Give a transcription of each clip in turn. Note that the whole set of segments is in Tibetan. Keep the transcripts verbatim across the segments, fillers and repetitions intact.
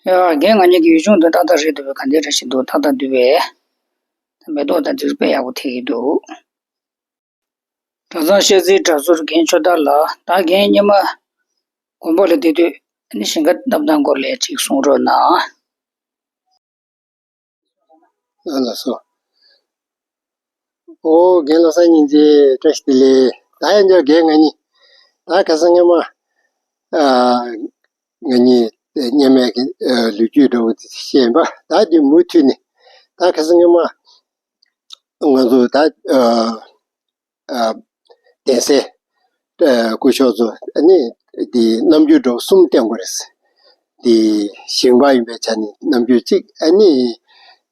ཡ། རྒན་ང་གཉིས་ཀྱི་ཡུལ་ལྗོངས་འདི་ཏག་ཏག་རེད་འདུག་པས། ག་འདྲ་རེ་བཞིན་འདུག་ཏག་ཏག་འདུག་པས། ད་མེ་ཏོག་དང་འདིར་དཔེ་ཡག་པོ་ཐེག་གི་འདུག་གྲྭ་ཚང་ཤེས་ཚིག་གྲྭ་ཟུར་རྒན་ཆོས་དར་ལགས། ད་རྒན་སྔོན་མ་དགོན་པ་ལ་བསྡད་དུས་ཨ་ནི་ཞིང་ཁ་བཏབ་སྟངས་སྐོར་ལ་ཅིག་གསུང་རོགས་གནང་། ཨ་ལགས་སོ། ཨོ་རྒན་བློ་བཟང་སྙིང་རྗེ་བཀྲ་ཤིས་བདེ་ལེགས། ད་ཡང་བསྐྱར་རྒན་ང་གཉིས་ད་ཁ་སང་སྔོན་མ་ཨ་ང་གཉིས་སྔོན་མའི་གི་ཨ་ལོ་རྒྱུས་འདྲ་བོ་དེ་བཤད་ཡིན་པ། ད་དེ་མུ་མཐུད་ནས་ད་ཁ་སང་སྔོན་མ་ང་ཚོ་ད་ཨ་ཨ་གདན་སའི་ཨ་སྐུ་ཞབས་ཚོ་ཨ་ནི་དེ་རྣམ་འགྱུར་འདྲ་བོ་གསུམ་བསྟན་དགོས་རེད། དེ་ཞིང་པ་ཡིན་པའི་ཆ་ནས་རྣམ་འགྱུར་གཅིག་ཨ་ནི་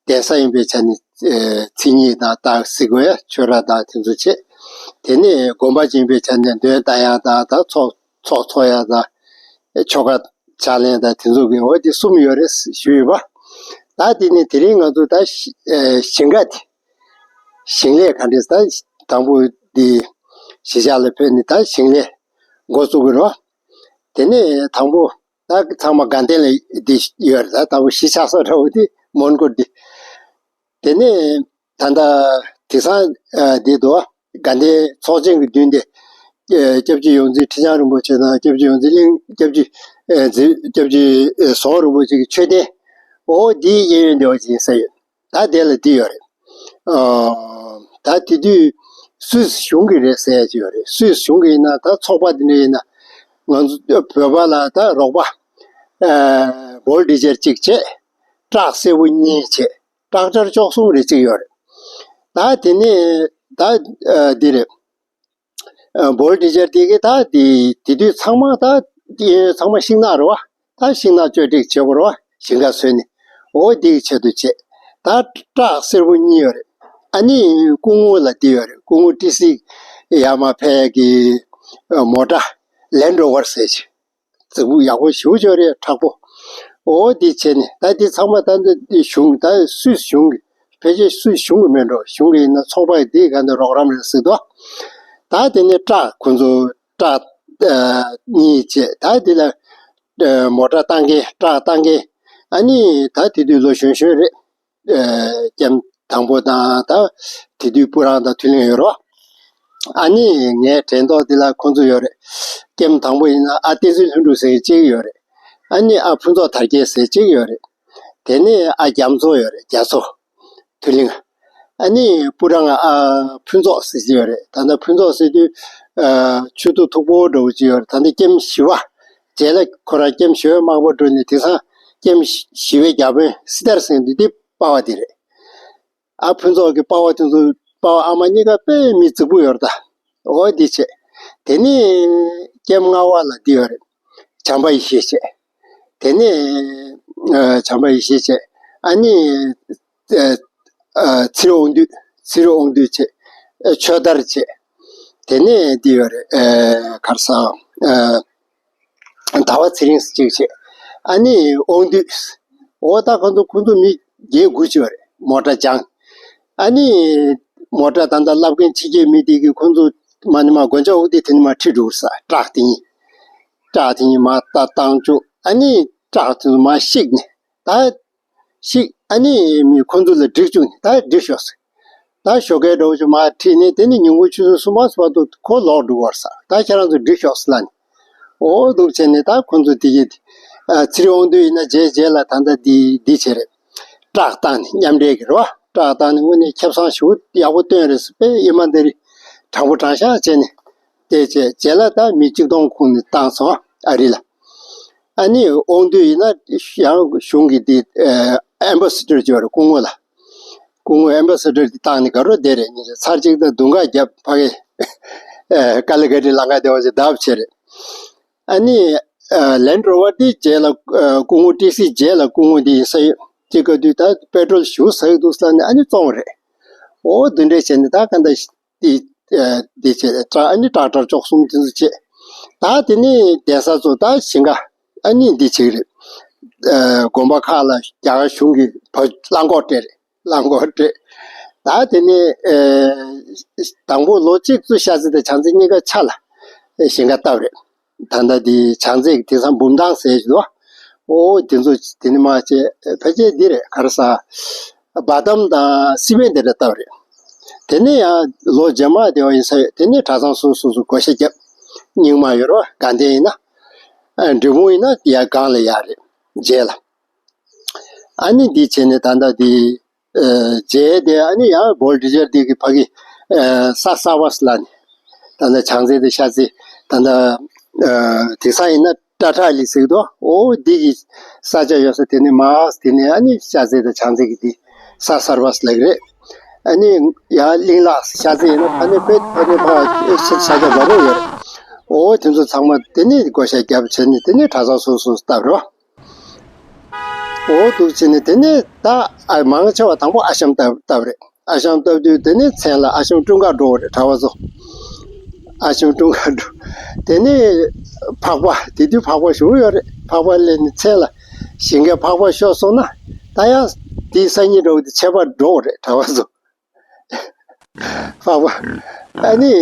གདན་ས་ཡིན་པའི་ཆ་ནས་ཨ་མཚན་ཉིད་དང་ད་གཟིགས་དགོས་ཡ་ཆོས་ར་དང་དེ་ཚོ་བྱེད། དེ་ནས་དགོན་པ་ཡིན་པའི་ཆ་ནས་འདོན་བཏང་ཡ་དང་ད་ཚོགས་ཚོགས་འཚོགས་ཡ་དང་ཆོ་ག་ཕྱག་ལེན་དང་དེ་ཚོ་གི་འོ་དེ་གསུམ་ཡོད་རེད་ཞུས་ཡོད་པ། ད་དེ་ནས་དེ་རིང་ང་ཚོ་ད་ཞི་ཨ་ཞིང་ཁ་དེ་ཞིང་ལས་ག་འདྲས་ད་དང་པོ་འདི་གཞིས་ཆགས་ལ་ཕེབས་ནས་ད་ཞིང་ལས་འགོ་བཙུགས་ཀྱི་རོ། དེ་ནས་དང་པོ་ད་ཚང་མ་དགའ་ལྡན་ལ་འདི་ཡོད་རེད། ད་དང་པོ་གཞིས་ཆགས་ས་འདྲ་བོ་འདི་མོན་གྷོ་འདི། དེ་ནས་ད་ལྟ་དེང་སང་ཨ་འདི་དུ་དགའ་ལྡན་ཚོགས་ཆེན་གྱི་མདུན་དེ་ཨ་སྐྱབས་རྗེ་ཡོངས་འཛིན་ཁྲི་བྱང་རིན་པོ་ཆེ་དང་སྐྱབས་རྗེ་ཡོངས་འཛིན་གླིང་སྐྱབས་རྗེ་ཨ་འཛིན་སྐྱབས་རྗེ་ཨ་ཟམ་པ་རིན་པོ་ཆེ་གི་མཆོད་རྟེན་འོ་འདིའི་གཡས་གཡོན་འདི་བ་ཅིག་ཡིན་ས་ཡོད། ད་དེ་ལ་འདི་ཡོད་རེད། ཨ་ད་དེ་དུས་སུད་སི་གཞུང་གི་རེད་ཟེར་ཡ་ཅིག་ཡོད་རེད། སུད་སི་གཞུང་གི་ཡིན་ན་ད་ཚོགས་པ་འདི་འདྲ་ཡིན་ན་ང་ཚོ་བོད་པ་ལ་ད་རོགས་པ་ཨ་བོལ་ཊི་ཇར་གཅིག་བྱས། ཊག་སེར་པོ་གཉིས་བྱས། ཊག་ཊར་བཅུ་གསུམ་རེ་གཅིག་ཡོད་རེད། ད་དེ་ནས་ད་ཨ་འདི་རེད། ཨ་བོལ་ཊི་ཇར་དེ་གི་ད་དེ་དེ་དུས་ཚང་མ་ད་དེ་ཚང་མ་ཤིང་ནགས་རེད་བ། ད་ཤིང་ནགས་གཅོད་འབྲེག་བྱེད་དགོས་རེད་བ། ཞིང་ཁ་བཟོས་ནས་འོ་དེ་གི་ཆེད་དུ་བྱས། ད་ཊག་སེར་པོ་གཉིས་ཡོད་རེད། ཨ་ནི་སྐུ་ངོ་ལ་དེ་ཡོད་རེད། སྐུ་ངོ་ཊི་སི་ཡར་མར་ཕེབས་ཀྱི་ཨ་མོ་ཊ་ལེན་ཌི་རོ་ཝར་ཟེར་བྱས། རྫིག་པོ་ཡག་པོ་ཞེ་པོ་ཅིག་རེད། མཁྲེགས་པོ། འོ་དེ་བྱས་ནས་ད་དེ་ཚང་མ་ད་འདི་གཞུང་ད་སུད་སི་གཞུང་གི་ཕལ་ཆེར་སུད་སི་གཞུང་གི་མིན་འགྲོ། གཞུང་གི་ཡིན་ན་ཚོགས་པ་ཡི་དེ་ག་འདི་རོགས་རམ་རེད་ཟེར་དོ། ད་དེ་ནས་ཊག་ཁོང་ཚོ་ཊག་ཨ་གཉིས་བྱས། ད་དེ་ལ་ཨ་མོ་ཊ་བཏང་མཁན་ཊག་བཏང་མཁན་ཨ་ནི་ད་དེ་དུས་ལོ་གཞོན་གཞོན་རེད། ཨ་ཀེམ་དང་པོ་དང་ད་དེ་དུས་སྤུ་རང་དང་ཐུ་ལིང་ཡོད་རོ། ཨ་ནི་ངའི་དྲན་ཐོག་འདི་ལ་ཁོང་ཚོ་ཡོད་རེད། ཀེམ་དང་པོ་ཡིན་ན་ཨ་བསྟན་འཛིན་ལྷུན་གྲུབ་ཟེར་གཅིག་ཡོད་རེད། ཨ་ནི་ཨ་ཕུན་ཚོགས་དར་རྒྱས་ཟེར་གཅིག་ཡོད་རེད། དེ་ནས་ཨ་རྒྱ་མཚོ་ཡོད་རེད། རྒྱ་མཚོ་ཐུ་ལིང་། ཨ་ནི་སྤུ་རང་ཨ་ཕུན་ཚོགས་ཟེར་གཅིག་ཡོད་རེད། ད་ལྟ་ཕུན་ཚོགས་ཟེར་དུས་ཨ་ཆུ་ཚོད་མཐུག་པོ་འདྲ་བོ་གཅིག་ཡོད་རེད། ད་ལྟ་ཀེམ་བཞི་པ། རྗེས་ལ་ཁོ་རང་ཀེམ་བཞི་པའི་དམག་པ་འགྲོ་ནས་དེང་སང་ཀེམ་བཞི་པའི་བརྒྱ་དཔོན་སི་ཏར་ཟེར་མཁན་འདི་དེ་པ་ཝ་དེ་རེད། ཨ་ཕུན་ཚོགས་ཀྱི་པ་ཝ་དེ་ཚོ་པ་ཝ་ཨ་མ་གཉིས་ཀ་དཔེ་མི་རྫིག་པོ་ཡོད་རེད་ད། འོ་འདི་བྱས། དེ་ནས་ཀེམ་ལྔ་པ་ལ་འདི་ཡོད་རེད། བྱམས་པ་ཡེ་ཤེས་བྱས། དེ་ནས་ཨ་བྱམས་པ་ཡེ་ཤེས་བྱས། ཨ་ནི་ཨ་ཨ་ཚེ་རིང་དབང་འདུས། ཚེ་རིང་དབང་འདུས་བྱས། ཨ་ཆོས་དར་བྱས། དེ་ནས་འདི་ཡོད་རེད། ཨ་ག་རེ་ཟེར། ཨ་ཟླ་བ་ཚེ་རིང་ཟེར་གཅིག་བྱས། ཨ་ནི་དབང་འདུས། འོ་ད་ཁོང་ཚོ་ཁོང་ཚོ་མི་བརྒྱད་དགུ་ཅིག་ཡོད་རེད། མོ་ཊ་སྦྱངས། ཨ་ནི་མོ་ཊ་ད་ལྟ་བསླབ་མཁན་ཕྱི་རྒྱལ་མི་དེ་གིས་ཁོང་ཚོ་མ་ནི་མ་གོན་ཆ་འོག་དེ་དེ་ནི་མ་ཁྲིད་འགྲོ་ས་ཊག་དེ་གཉིས། ཊག་དེ་གཉིས་མ་ད་བཏང་བཅུག་ཨ་ནི་ཊག་དེ་ཚོ་མ་བཤིག་ནས་ད་ཤིག་ཨ་ནི་མི་ཁོང་ཚོ་ལ་སྒྲིག་བཅུག་ནས་ད་སྒྲིག་ཤོག་ཟེར། ད་ཞོགས་ཀའི་འགྲོ་བ་ཆུ་མར་ཁྲིད་ནས་དེ་ནི་ཉིན་གུང་ཆུ་ཚོད་གསུམ་པ་ཚོ་བར་དུ་ཁོ་ལོག་འགྲོ་བར་ས། ད་ཁྱེད་རང་ཚོ་སྒྲིག་ཤོག་ཟེར་ལ་ནི། འོ་འདུག་བྱས་ནས་ད་ཁོང་ཚོ་དེ་གི་ཨ་ཚེ་རིང་དབང་འདུས་ཡིན་ན་རྗེས་རྗེས་ལ་ད་ལྟ་འདི་འདི་བྱས་རེད། ཊག་བཏང་ནས་མཉམ་འབྲེལ་གི་རེད་བ། ཊག་བཏང་ནས་དངོས་གནས་ཁེ་བཟང་ཞེ་པོ་ཡག་པོ་བཏོན་རེད་ཟེར། དཔེ་ཨི་མ་འདི་རི་དྲང་པོ་དྲང་བཞག་བྱས་ནས་དེ་བྱས་རྗེས་ལ་ད་མི་གཅིག་སྟོང་ཁོང་ནས་བཏང་སོང་ཨ་རི་ལ། ཨ་ནི་དབང་འདུས་ཡིན་ན་ཡང་གཞུང་གི་འདི་ཨེམ་བྷ་སེ་ཌར་ཅིག་ཡོད་རེད། སྐུ་ངོ་ལ། སྐུ་ངོ་ཨེམ་བྷ་སེ་ཌར་འདི་བཏང་ནས་ག་རོ་བསྡད་རེད། ཉིན་ཞག་ཚར་གཅིག་དང་བདུན་ག་བརྒྱབ་ཕ་གི་ཀ་ལི་ཀ་ཏི་ལམ་ཁ་བདེ་བ་ཞིག་བརྡབ་བྱས་རེད། ཨ་ནི་ལན་ཌི་རོ་ཝར་འདི་རྗེས་ལ་སྐུ་ངོ་ཊི་སི་རྗེས་ལ་སྐུ་ངོ་འདི་ཡིན་ས་ཡོད་ཅིག་ག་དུས་ད་པེ་ཊྲོལ་ཞེ་པོ་ཟ་གི་འདུག་ཟེར་ནས་ཨ་ནི་བཙོངས་རེད། འོ་འདི་འདྲས་བྱས་ནས་ད་ག་འདྲ་འདི་ཨ་འདི་བྱས་ཨ་ནི་ཊག་ཊར་བཅུ་གསུམ་དེ་ཚོ་བྱས། ད་དེ་ནས་གདན་ས་ཚོ་ད་ཞིང་ཁ་ཨ་ནི་འདི་བྱེད་ཀྱི་རེད། ཨ་དགོན་པ་ཁག་ལ་རྒྱ་གར་གཞུང་གིས་ཕར་རླངས་འཁོར་སྤྲད་རེད། རླངས་འཁོར་སྤྲད། ད་དེ་ནས་ཨ་དང་པོ་ལོ་གཅིག་ཙམ་ཤར་རྩེ་དང་བྱང་རྩེ་གཉིས་ཀ་ཆ་ལ་ཞིང་ཁ་བཏབ་རེད། ད་ལྟ་འདི་བྱང་རྩེ་གི་དེང་སང་འབུམ་ཐང་ཟེར་གྱི་འདུག་ཨོ་དེ་ཚོ་དེ་ནི་མ་བྱས་ཕལ་ཆེར་འདི་རེད། ག་རེ་ཟ། བ་དམ་དང་སི་མེན་དེ་འདྲ་བཏབ་རེད། དེ་ནས་ཡང་ལོ་རྗེས་མ་དེ་བ་ཡིན་ས་ཡོད། དེ་ནས་གྲྭ་ཚང་སོ་སོ་སོ་བགོ་བཤའ་བརྒྱབ། རྙིང་མ་ཡོད་རོ་དགའ་ལྡན་ཡིན་ན། ཨ་འབྲི་གུང་ཡིན་ན་ཡ་སྒང་ལ་ཡ་རེད། རྗེས་ལ། ཨ་ནི་འདི་བྱས་ནས་ད་ལྟ་འདི། ཨ་རྗེས་དེ་ཨ་ནི་ཡང་བོལ་ཌི་ཇར་འདི་གི་ཕ་གི། ཨ་ས་གསར་བ་སི་ལ་ནི། ད་ལྟ་བྱང་རྩེ་དེ་ཤར་རྩེ། ད་ལྟ་ཨ་དེང་སང་ཡིན་ན་ཊ་ཊ་ལི་ཟེར་གི་འདུག་ཨོ་འདི་གི་ས་ཆ་ཡོད་ས་དེ་ནི་མ་དེ་ནི་ཨ་ནི་ཤར་རྩེ་དང་བྱང་རྩེ་གི་འདི་ས་གསར་བ་སི་ལ་གི་རེད། ཨ་ནི་ཡང་གླིང་ལ་ཤར་རྩེ་ཡིན་ན་ཕ་ནི་པེ་ཕ་ནི་ཕ་ཤར་ས་ཆ་བ་རུ་ཡོད་རེད། ཨོ་དེ་ཚོ་ཚང་མ་དེ་ནི་བགོ་བཤའ་བརྒྱབ་བྱས་ནི་དེ་ནི་གྲྭ་ཚང་སོ་སོ་སོ་བཏབ་རོགས། འོ་འདུག་བྱས་ནས་དེ་ནས་ད་ཨ་མང་ཆེ་བ་དང་པོ་ཨ་ཤམ་བཏབ་བཏབ་རེད། ཨ་ཤམ་བཏབ་དུས་དེ་ནས་མཚན་ལ་ཨ་ཤམ་ཀྲུང་ག་འགྲོ་བ་རེད། གྲྭ་བ་ཚོ་ཨ་ཤམ་ཀྲུང་ག་འགྲོ། དེ་ནས་ཕག་པ་དེ་དུས་ཕག་པ་ཞུ་ཡོད་རེད། ཕག་པ་ལེན་ནས་མཚན་ལ་ཞིང་ཁའི་ཕག་པ་ཤོར་སོང་ན་ད་ཡང་དེའི་སང་ཉིན་འགྲོ་དེ་ཆད་པ་འགྲོ་བ་རེད། གྲྭ་བ་ཚོ་ཕག་པ་ཨ་ནི་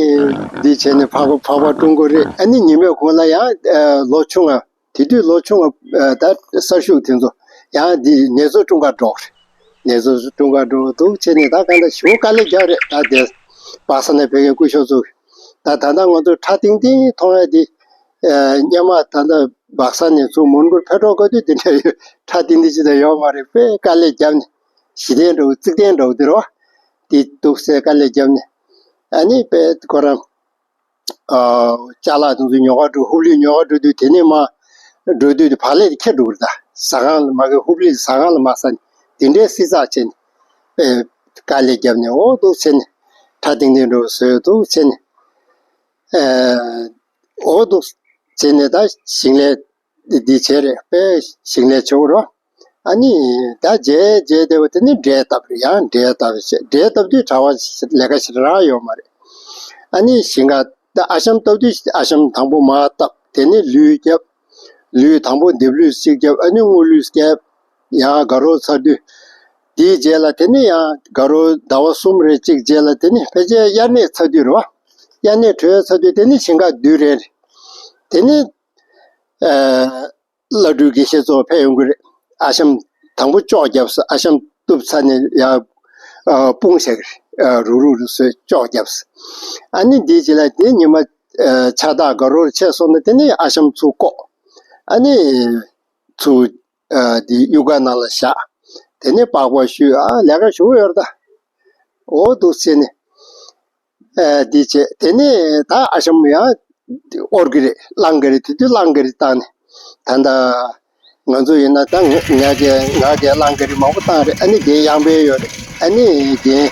འདི་བྱས་ནས་ཕག་པ་ཕག་པ་ཀྲུང་གོ་རེད། ཨ་ནི་ཉི་མའི་གུང་ལ་ཡང་ལོ་ཆུང་བ། དེ་དུས་ལོ་ཆུང་བ་ད་གསར་ཞུགས་དེ་ཚོ་ཡང་འདི་ནེ་ཙོ་ཀྲུང་ག་འགྲོ་རེད། ནེ་ཙོ་ཀྲུང་ག་འགྲོ་འདུག་བྱས་ནས་ད་གང་ལྟར་ཞེ་པོ་དཀའ་ལས་རྒྱག་རེད། ད་དེ་སྦག་ས་ནས་བོད་ཀྱི་སྐུ་ཞབས་ཚོ་ད་ད་ལྟ་ང་ཚོ་ཁྲ་ཏིང་ཏིང་མཐོང་ཡ་དེ་སྔོན་མ་ད་ལྟ་སྦག་ས་ནས་ཚུར་མོན་གྷོར་ཕེབས་འགྲོ་དགོས་དུས་དེ་འདྲ་ཁྲ་ཏིང་ཏིང་ཅིག་ད་ཡོད་མ་རེད། དཔེ་དཀའ་ལས་བརྒྱབ་ནས་གཞི་རྟེན་འདྲ་བོ་རྩིག་རྟེན་འདྲ་བོ་དེ་རོ་དེ་འདུག་སེ་དཀའ་ལས་བརྒྱབ་ནས་ཨ་ནི་དཔེ་ཁོ་རང་། ཨ་ཅ་ལག་དེ་ཚོ་ཉོ་ག་འགྲོ། ཧུབ་ལི་ཉོ་ག་འགྲོ་དུས་དེ་ནས་མར་འགྲོ་དུས་དེ་བག་ལེབ་དེ་ཁྱེར་འགྲོ་གི་རེད། ད་ཟ་ཁང་ལ་མ་གི་ཧུབ་ལི་ཟ་ཁང་ལ་མ་ཟ་ནས་དེ་འདྲའི་བསྲི་ཚགས་བྱས་ནས་དཔེ་དཀའ་ལས་བརྒྱབ་ནས་འོ་འདུག་བྱས་ནས་ཁྲ་ཏིང་ཏིང་འགྲོ་བཟོས་འདུག་བྱས་ནས་ཨ་འོ་འདུག་བྱས་ནས་ད་ཞིང་ལས་འདི་བྱས་རེད། དཔེ་ཞིང་ལས་བྱེད་འོ་རོ། ཨ་ནི་ད་རྗེས་རྗེས་དེ་བ་དེ་ནི་འབྲས་བཏབ་རེད། ཡང་འབྲས་བཏབ་རེད། འབྲས་བཏབ་དུས་གྲྭ་བ་ལས་ཀ་ཞིག་རག་ཡོད་མ་རེད། ཨ་ནི་ཞིང་ཁ་ད་ཨ་ཤམ་བཏབ་དུས་ཨ་ཤམ་དང་པོ་མར་བཏབ། དེ་ནི་ལུད་བརྒྱབ། ལུད་དང་པོ་འདེབས་ལུད་གཅིག་བརྒྱབ། ཨ་ནི་སྔོ་ལུད་བརྒྱབ། ཡང་དགའ་རོགས་ཚར་དུས་དེའི་རྗེས་ལ་དེ་ནི་ཡང་དགའ་རོགས་ཟླ་བ་གསུམ་རེ་གཅིག་རྗེས་ལ་དེ་ནི་ཕལ་ཆེར་དབྱར་གནས་ཚར་དུས་རེད་བ། དབྱར་གནས་གྲོལ་ཚར་དུས་དེ་ནི་ཞིང་ཁ་བསྡུ་རན་རེད། དེ་ནི་ཨ། བླ་སྤྲུལ་དགེ་བཤེས་ཚོ་ཕེབས་ཡོང་གི་རེད། ཨ་ཤམ་དང་པོ་ཅོག་བརྒྱབ་སོང་། ཨ་ཤམ་གཏུབ་ཚར་ནས་ཡར་ཨ་དཔུང་བཞག་གི་རེད། ཨ་རུག་རུག་རུག་བཟོས་ཅོག་བརྒྱབ་སོང་། ཨ་ནི་འདིའི་རྗེས་ལ་དེ་ཉི་མ་ཨ་ཕྱག་རྟགས་དགའ་རོགས་ཆད་སོང་ན་དེ་ནས་ཨ་ཤམ་ཚུར་བཀོག་ཨ་ནི་ཚུར་ཨ་དེ་གཡུག་ཁ་ནང་ལ་བཞག་དེ་ནས་པགས་པ་བཤུས། ཨ་ལས་ཀ་ཞེ་པོ་ཡོད་རེད་ད། འོ་འདུག་བྱས་ནས། ཨ་འདི་བྱས། དེ་ནས་ད་ཨ་ཤམ་ཡང་དབོར་གི་རེད། བླང་གི་རེད། དེ་དུས་བླང་གི་རེད་བཏང་ནས། ད་ལྟ་ང་ཚོ་ཡིན་ན་ད་ང་ང་གིས་ང་གིས་བླང་གི་རེད། མང་པོ་བཏང་རེད། ཨ་ནི་རྒན་གཡང་འཕེལ་ཡོད་རེད། ཨ་ནི་རྒན་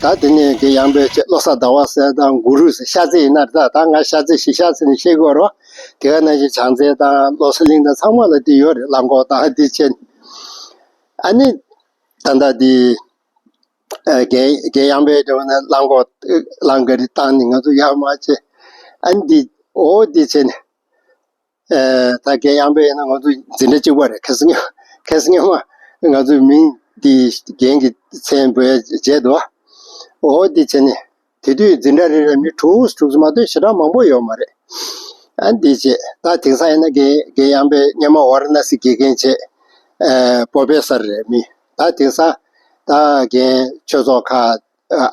ཨ་ད་དེ་ནས་རྒན་གཡང་འཕེལ་བྱས། བློ་བཟང་ཟླ་བ་ཟེར་དང་གུ་རུ་ཟེར། ཤར་རྩེ་ཡིན་ན་རེད། ད་ད་ང་ཤར་རྩེ་ཞིག་ཤར་རྩེ་ནས་བཤད་དགོས་རེད་བ། དེ་ག་ནང་བཞིན་བྱང་རྩེ་དང་བློ་བཟང་གླིང་དང་ཚང་མ་ལ་དེ་ཡོད་རེད། བླང་དགོས་དང་དེ་བྱས་ནས། ཨ་ནི་ད་ལྟ་དེ། ཨ་རྒན་རྒན་གཡང་འཕེལ་དེ་བ་ན་བླང་དགོས། བླང་གི་རེད་བཏང་ནས་ང་ཚོ་ཡར་མར་བྱས། ཨ་ནི་འདི་འོ་འདི་བྱས་ནས། ཨ་ད་རྒན་གཡང་འཕེལ་ཡིན་ན་ང་ཚོ་འཛིན་གྲྭ་གཅིག་པ་རེད། ཁ་སང་ཉིན་ཁ་སང་ཉིན་མ་ང་ཚོའི་མིང་འདི་རྒན་གྱི་མཚན་འབོད་བྱས་འདུག་འོ་འདི་བྱས་ནས་དེ་དུས་འཛིན་གྲྭ་རེ་རེ་མི་དྲུག་དྲུག་ཙམ་མ་གཏོགས་ཞེ་དྲག་མང་པོ་ཡོད་མ་རེད། ཨ་འདི་བྱས། ད་དེང་སང་ཡིན་ན་རྒན་རྒན་གཡང་འཕེལ་སྔོན་མ་ཝཱ་ར་ཎ་སི་དགེ་རྒན་བྱས། ཨ་པོ་རོ་ཕེ་སར་རེད་མི། ད་དེང་སང་ད་རྒན་ཆོས་ཚོགས་ཁག་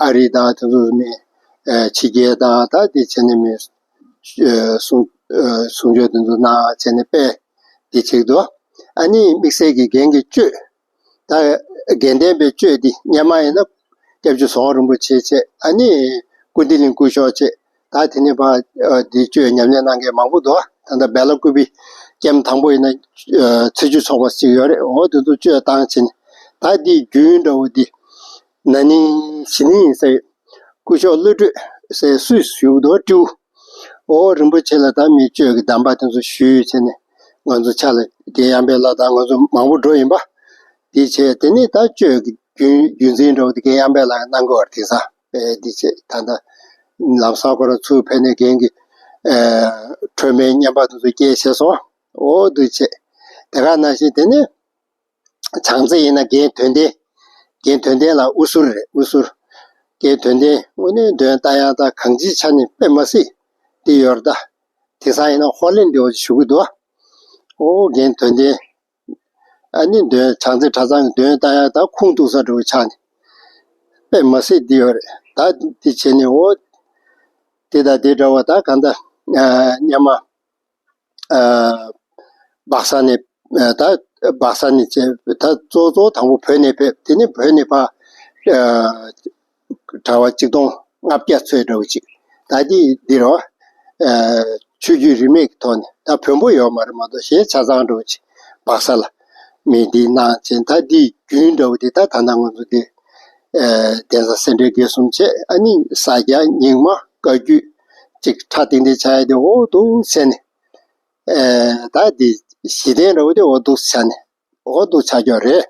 ཨ་རི་དང་དེ་ཚོ་མི་ཨ་ཕྱི་རྒྱལ་དང་ད་དེ་བྱས་ནས་མི་ཨ་གསུང་ཨ་གསུང་ཆོས་དེ་ཚོ་གནང་བྱས་ནས་དཔེ་དེ་བྱེད་འདུག་ཨ་ནི་དམིགས་བསལ་གྱི་རྒན་གྱི་གཅོད། ད་དགེ་ལྡན་པའི་གཅོད་འདི་སྔོན་མ་ཡིན་ན་སྐྱབས་རྗེ་ཟམ་གདོང་རིན་པོ་ཆེ་བྱས། ཨ་ནི་ཀུན་བདེ་གླིང་སྐུ་ཞབས་བྱས། ད་དེ་ནས་ཕར་ཨ་འདི་གཅོད་ཉམས་ལེན་གནང་མཁན་མང་པོ་འདུག་ད་ལྟ་བེ་ལ་ཀུ་པི་ཀེམ་དང་པོ་ཡིན་ན་ཨ་ཚེས་བཅུ་ཚོགས་པ་ཅིག་ཡོད་རེད། འོ་དེ་ཚོ་གཅོད་བཏང་བྱས་ནས་ད་འདི་རྒྱུན་འདྲ་བོ་འདི་ན་ནིང་གཞེས་ནིང་ཡིན་ས་ཡོད། སྐུ་ཞབས་བློ་གྲོས་ཟེར་སུས་ཞུ་གི་འདུག་སྤྲེའུ། ཨོ་རིན་པོ་ཆེ་ལ་ད་མི་གཅོད་ཀྱི་གདམས་པ་དེ་ཚོ་ཞུས་བྱས་ནས་ང་ཚོ་ཕྱག་ལ་རྒན་གཡང་འཕེལ་ལགས་དང་ང་ཚོ་མང་པོ་འགྲོ་ཡིན་པ། དེ་བྱས་དེ་ནས་ད་གཅོད་ཀྱི་རྒྱུན་རྒྱུན་འཛིན་འགྲོ་དེ་རྒན་གཡང་འཕེལ་ལགས་གནང་དགོས་པ་རེད། དེང་སང་དཔེ་འདི་བྱས་ད་ལྟ་ལམ་སང་ཁོ་རང་ཚུར་ཕེབས་ནས་རྒན་གྱི་ཨེ་ཁྲོས་མའི་བསྙེན་པ་དེ་ཚོ་སྐྱེལ་བྱས་སོང་། ཨོ་འདི་བྱས་དེ་ག་ནང་བཞིན་དེ་ནས། བྱང་རྩེ་ཡིན་ན་རྒན་དོན་ལྡན། རྒན་དོན་ལྡན་ལགས་དབུ་ཟུར་རེད། དབུ་ཟུར། རྒན་དོན་ལྡན་དངོས་གནས་འདོན་རྟ་དབྱངས་དང་གང་ཅིའི་ཆ་ནས་དཔེ་མ་སྲིད་དེ་ཡོད་རེད་ད། དེང་སང་ཡིན་ན་ཧོ་ལན་འདི་འོ་ཞུ་གི་འདུག་ཨོ་རྒན་དོན་ལྡན། ཨ་ནི་འདོན་བྱང་རྩེ་གྲྭ་ཚང་གི་འདོན་བཏང་ཡག་ད་ཁུངས་གཏུགས་ས་འགྲོ་གི་ཆགས་ནས་དཔེ་མ་སྲིད་འདི་ཡོད་རེད། ད་འདི་བྱས་ནས་ཨོ་དེ་དང་དེ་འདྲ་བ་ད་གང་ལྟར་སྔོན་མ་སྦག་ས་ནས་ད་སྦག་ས་ནས་བྱས་ད་གཙོ་གཙོ་དང་པོ་བོད་ནས་ཕེབས། དེ་ནས་བོད་ནས་ཕར་གྲྭ་པ་ཆིག་སྟོང་ལྔ་བརྒྱ་ཚོད་འདྲ་བོ་ཅིག་ད་འདི་འདི་རོ། ཆོས་བརྒྱུད་རིས་མེད་ཀྱི་ཐོག་ནས་ད་བོན་པོ་ཡོད་མ་རེད་མ་གཏོགས་གཞན་ཆ་ཚང་འདྲ་བོ་ཅིག་སྦག་ས་ལ་མི་འདི་གནང་བྱས། ད་འདི་རྒྱུན་འདྲ་བོ་འདི་ད་ད་ལྟ་ང་ཚོ་འདི་གདན་ས་སེ་འབྲས་དགེ་གསུམ་བྱས། ཨ་ནི་ས་སྐྱ་རྙིང་མ་བཀའ་བརྒྱུད་ཅིག་ཁྲ་ཏིང་ཏིང་ཆགས་ཡ་དེ་འོ་འདུག་བྱས་ནས། ཨེ་ད་འདི་གཞི་རྟེན་འདྲ་བོ་དེ་འོ་འདུག་ཆགས་ནས་འོ་འདུག་ཆགས་ཀྱོག་རེད།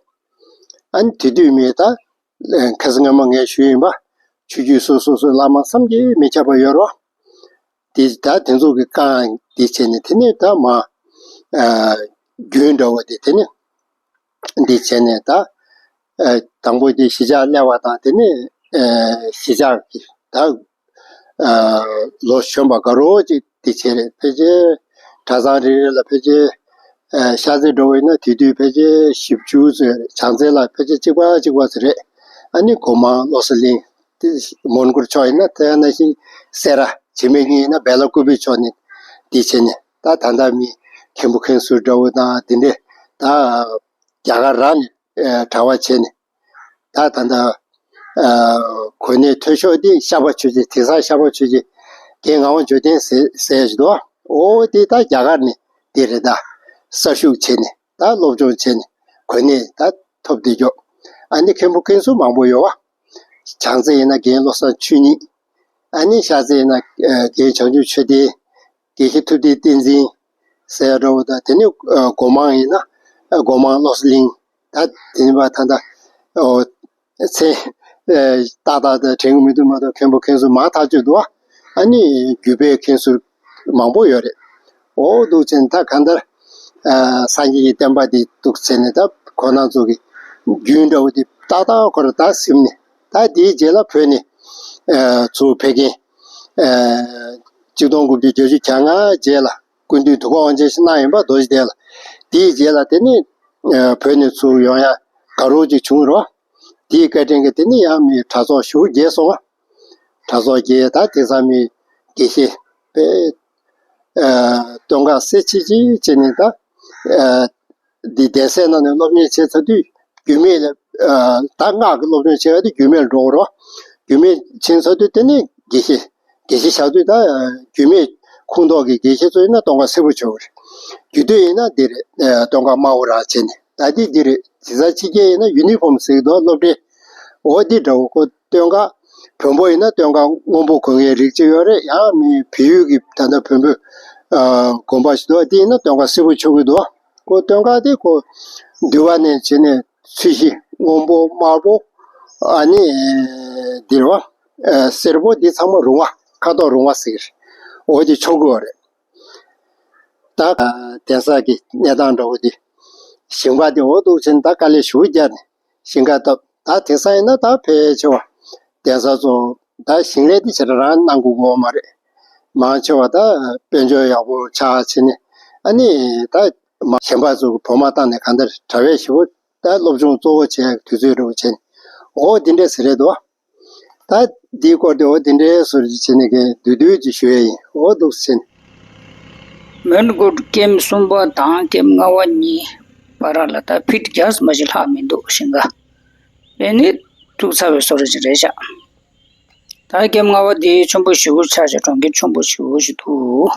ཨ་ནི་དེ་དུས་མི་ད་ཁ་སང་སྔ་མ་ངས་ཞུས་ཡིན་པ། ཆོས་བརྒྱུད་སོ་སོ་སོའི་བླ་མ་བསམ་གྱིས་མི་ཁྱབ་པ་ཡོད་རོ། དེ་ད་དེ་ཚོ་གི་རྐང་འདི་བྱས་ནས་དེ་ནས་ད་མ་ཨ་རྒྱུན་འདྲ་བོ་དེ་དེ་ནས་འདི་བྱས་ནས་ད་ཨ་དང་པོ་དེ་གཞིས་ཆགས་སླེབས་པ་དང་དེ་ནས་ཨ་གཞིས་ཆགས་ཀྱི་ད་ཨ་ལོ་གཞོན་པ་དགའ་རོགས་ཅིག་དེ་བྱས་རེད། ཕལ་ཆེར་གྲྭ་ཚང་རེ་རེ་ལ་ཕལ་ཆེར་ཨ་ཤར་རྩེ་འགྲོ་བ་ཡིན་ན་དེ་དུས་ཕལ་ཆེར་བཞི་བཅུ་ཙམ་རེད། བྱང་རྩེ་ལ་ཕལ་ཆེར་གཅིག་པ་གཅིག་པ་ཙམ་རེད། ཨ་ནི་སྒོ་མང་བློ་གསལ་གླིང་དེ་མོན་གྷོ་ཕྱོགས་ཡིན་ན་དེ་ནང་བཞིན་སེ་ར། བྱེ་མ་སྙིང་ཡིན་ན་བལ་ལ་ཀུ་པི་ཕྱོགས་ནས་དེ་བྱས་ནས་ད་ད་ལྟ་མི་མཁན་པོ་མཁན་ཟུར་འདྲ་བོ་དང་དེ་འདྲས་ད་རྒྱ་གར་རང་ནས་ཨ་གྲྭ་པ་བྱས་ནས། ད་ད་ལྟ་ཨ་གོ་གནས་མཐོ་ཤོས་དེ་ཤར་པ་ཆོས་རྗེ། དེང་སང་ཤར་པ་ཆོས་རྗེ་རྒན་ངག་དབང་འབྱོར་ལྡན་ཟེར་ཟེར་ཞིག་འདུག་ཨོ་དེ་ད་རྒྱ་གར་ནས་དེ་རེད། ད་གསར་ཞུགས་བྱས་ནས་ད་སློབ་སྦྱོང་བྱས་ནས་གོ་གནས་ད་ཐོབ་བསྡད་ཀྱོག་ཨ་ནི་མཁན་པོ་མཁན་ཟུར་མང་པོ་ཡོད་པ། བྱང་རྩེ་ཡིན་ན་རྒན་བློ་བཟང་ཆོས་ཉིད། ཨ་ནི་ཤར་རྩེ་ཡིན་ན་ཨ་རྒན་བྱང་ཆུབ་ཆོས་ལྡན། དགེ་བཤེས་ཐུབ་བསྟན་བསྟན་འཛིན་ཟེར་ཡ་འདྲ་བོ་དང་། དེ་ནས་ཨ་སྒོ་མང་ཡིན་ན་ཨ་སྒོ་མང་བློ་གསལ་གླིང་། ད་དེ་ནས་ཕར་ད་ལྟ་ཨོ་མཚན་ཨ་ཏག་ཏག་ད་དྲན་གྱི་མི་འདུག་མ་གཏོགས་མཁན་པོ་མཁན་ཟུར་མང་ཐག་ཆོད་འདུག་ཨ་ནི་བརྒྱུད་པའི་མཁན་ཟུར་མང་པོ་ཡོད་རེད། ཨོ་འདུག་བྱས་ནས་ད་གང་ལྟར་ཨ་སངས་རྒྱས་ཀྱི་བསྟན་པ་འདི་འདུག་བྱས་ནས་ད་ཁོང་རྣམ་ཚོ་གི་རྒྱུན་འདྲ་བོ་འདི་ཏག་ཏག་ཁོ་རང་ད་ཟིན་ནས། ད་དེའི་རྗེས་ལ་བོད་ནས་ཨ་ཚུར་ཕེབས་མཁན་ཨ་གཅིག་སྟོང་དགུ་བརྒྱ་བརྒྱད་ཅུ་གྱ་ལྔ་རྗེས་ལ་སྐུ་མདུན་དུས་འཁོར་དབང་ཆེན་ཞིག་གནང་ཡིན་པ། རྡོ་རྗེ་གདན་ལ། དེའི་རྗེས་ལ་དེ་ནས་ཨ་བོད་ནས་ཚུར་ཡོང་ཡ་དགའ་རོགས་ཅིག་བྱུང་རོགས། དེའི་བཀའ་དྲིན་གྱིས་དེ་ནས་ཡང་མི་གྲྭ་ཚོགས་ཞེ་པོ་རྒྱས་སོང་བ། གྲྭ་ཚོགས་རྒྱས། ད་དེང་སང་མི་དགེ་བཤེས་དཔེ་ཨ་སྟོན་ཁ་གསལ་ཆེ་ཆེ་བྱས་ནས། ད་ཨ་འདི་གདན་སའི་ནང་ནས་སློབ་གཉེར་བྱས་ཚར་དུས་རྒྱུད་སྨད་ལ་ཨ་ད་སྔགས་ཀྱི་སློབ་སྦྱོང་བྱེད་ཡ་དེ་རྒྱུད་སྨད་ལ་འགྲོ་དགོས་རེད། རྒྱུད་སྨད་ཕྱིན་ཚར་དུས་དེ་ནས་དགེ་བཤེས་དགེ་བཤེས་བཞག་དུས། ད་རྒྱུད་སྨད་ཁོངས་གཏོགས་ཀྱི་དགེ་བཤེས་ཚོ་ཡིན་ན་སྟོན་ཁ་གསལ་པོ་ཆོད་རེད། རྒྱུད་སྟོད་ཡིན་ན་འདི་རེད། ཨ་སྟོན་ཁ་དམར་པོ་རང་བྱས་ནས། ད་འདི་འདི་རེད། དེང་སང་ཕྱི་རྒྱལ་ཡིན་ན་ཡུ་ནི་ཕོམ་ཟེར་གྱི་འདུག་སློབ་གྲྭའི། འོ་འདི་འདྲ་བོ། ཁོ་སྟོན་ཁ་བོན་པོ་ཡིན་ན་སྟོན་ཁ་སྔོན་པོ་གོན་མཁན་རིགས་གཅིག་ཡོད་རེད། ཡང་མི་བལ་ཡུལ་གྱི་ད་ལྟ་བོན་པོའི་ཨ་དགོན་པ་ཞིག་འདུག་འདི་ཡིན་ན་སྟོན་ཁ་སེར་པོ་མཆོད་ཀྱི་འདུག་ཁོ་སྟོན་ཁ་དེ་ཁོ་འདུལ་བ་ནས་བྱས་ནས་ཚོས་གཞི་སྔོན་པོ་དམར་པོ་ཨ་ནི་འདི་རེད་བ། ཨ་སེར་པོ་འདི་ཚང་མ་རུང་བ། ཁ་དོག་རུང་བ་ཟེར་གྱི་རེད། འོ་དེ་མཆོད་ཀྱི་ཡོད་རེད། ད་གདན་ས་གི་གནས་སྟངས་འདྲ་བོ་འདི། ཞིང་པ་འདི་འོ་འདུག་བྱས་ནས་ད་དཀའ་ལས་ཞེ་པོ་རྒྱག་ནས་ཞིང་ཁ་བཏབ། ད་དེང་སང་ཡིན་ན་ད་ཕལ་ཆེ་བ་གདན་ས་ཚོ་ད་ཞིང་ལས་དེ་ཞེ་དྲག་རང་གནང་དགོས་ཀྱི་ཡོད་མ་རེད། མང་ཆེ་བ་ད་དཔལ་འབྱོར་ཡག་པོ་ཆགས་བྱས་ནས། ཨ་ནི་ད་མ་གཞན་པ་ཚོ་གི་བོགས་མ་བཏང་ནས་གང་ལྟར་གྲྭ་པ་ཞེ་པོ་ད་སློབ་སྦྱོང་གཙོ་བོ་བྱས་དུས་ཚོད་འདྲ་བོ་བྱས་ནས། འོ་འདི་འདྲས་ཟེར་རེད་དོ། ད་འདིའི་སྐོར་དེ་འོ་དེ་འདྲའི་ཟུར་ཅིག་བྱས་ནས་གི་བསྡུས་བསྡུས་ཅིག་ཞུ་ཡས་ཡིན། འོ་འདུག་ཟིན། མོན་གྷོ་ཀེམ་གསུམ་པ་དང་ཀེམ་ལྔ་པ་གཉིས་བར་ལ་ད་ཕིཊ་བརྒྱ་ཙམ་ཞིག་ལྷག་མི་འདུག་ཞིང་ཁ། དེ་ནི་ཐུག་ཚར་བའི་བཟོ་འདྲ་ཅིག་རེད་ཤག་ད་ཀེམ་ལྔ་པ་དེ་ཆེན་པོ་ཞེ་པོ་ཆགས་ཤག་གྲོང་ཁྱེར་ཆེན་པོ་ཞེ་པོ་ཞིག་འདུག་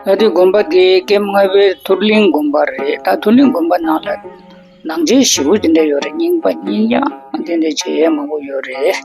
ད་དེ་དགོན་པ་དེ་ཀེམ་ལྔ་པའི་ཐུར་གླིང་དགོན་པ་རེད། ད་ཐུར་གླིང་དགོན་པ་ནང་ལ་ནང་ཆེན་ཞེ་པོ་དེ་འདྲ་ཡོད་རེད། རྙིང་པ་རྙིང་ཡག་དེ་འདྲ་བྱེད་ཡས་མང་པོ་ཡོད་རེད།